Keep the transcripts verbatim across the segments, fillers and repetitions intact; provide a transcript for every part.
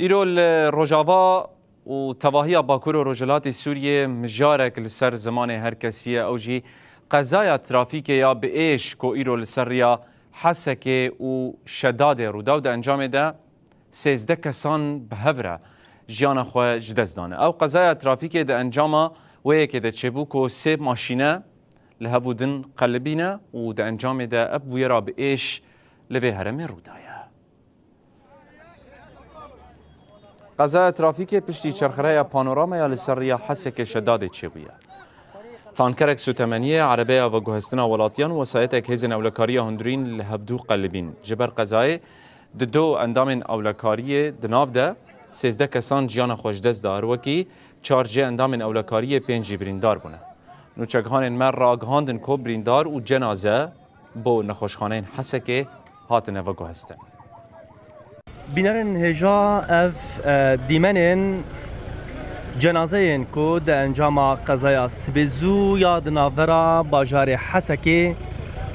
Îro li Rojava û tevahiya Bakur û Rojhilatê Sûriyê mijarek li ser zimanê her kesî ye, ew jî qezaya trafîkê ya bi êş ku îro li ser riya Hesekê û Şedadê rû da û di encamê de sêzdeh kesan bi hev re jiyana xwe ji dest dane. Ew qezaya trafîkê di encama wê yekê de çêbû ku sê maşîne li hev û din qelibîne û di encamê de ev bûyera bi êş li vê herêmê rû daye. Qezaya trafîkê piştî çerxereya Panorama ya li ser riya Hesekê Şedadê çêbûye. Tankerek sûtemeniyê, erebeya veguhestina welatiyan û wesayetek hêzên ewlekariya hundirîn li hevdû qelibîn. Ji ber qezayê di du endamên ewlekariyê di nav de sêzdeh kesan jiyana xwe ji dest da, her wekî çar jê endamên ewlekariyê pênc jî birîndar bûne. Nûçegihanên me ragihandin ku birîndar û cenaze bo nexweşxaneyên Hesekê hatine veguhestin. Bînerên hêja, ev, e, dîmenên cenazeyên ku di encama qezaya sibê zû ya di navbera bajarê Hesekê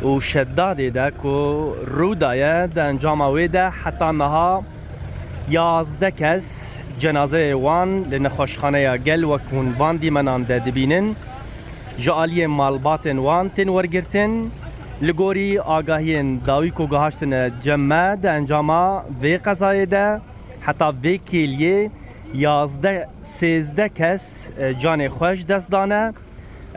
û Şedadê de ku rû daye, di encama wê de heta niha yazdeh kes cenazeyê wan li nexweşxaneya gel wek hûn van dîmenan de dibînin, ji aliyê malbatên wan tên wergirtin. Li gorî agahiyên dawî ku gihaştine cem me, di encama vê qezayê de heta vê kêliyê yazdeh, sêzdeh kes, e, canê xwe ji dest dane.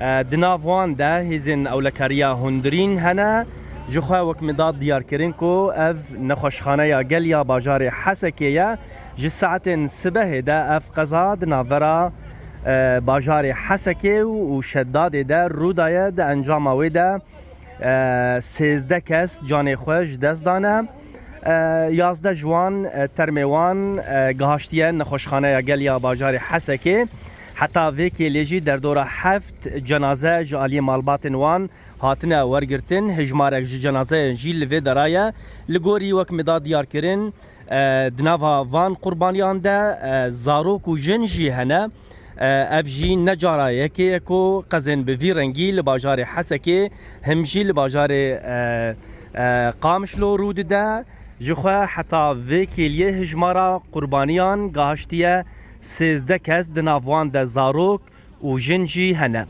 E, di nav wan de hêzên ewlekariya hundirîn hene. Ji xwe wek min da diyarkirin ku ev nexweşxaneya gel ya bajarê Hesekê ye. Ji saetên sibehê de ev qeza di navbera, e, bajarê Hesekê û, û Şedadê de rû daye. Di encama wê de, e, sêzdeh kes canê xwe ji dest dane. E, yazdeh ji wan, e, termê wan, e, gihaştiye nexweşxaneya gel ya bajarê Hesekê. Heta vê kêlê jî derdora heft cenaze ji aliyê malbatên wan hatine wergirtin. Hejmarek ji cenazeyan jî li vê dera ye. Li gorî wek min da diyarkirin, e, di nava van qurbaniyan de, e, zarok û jin jî hene. E, ev jî ne cara yekê ye ku qezên bi vî rengî li bajarê Hesekê, him jî li bajarê, e, e, Qamişlo rû dide. Ji xwe heta vê kêliyê hijmara qurbaniyan gahiştiye sêzdeh kes, di nav wan de zarok û jin jî hene.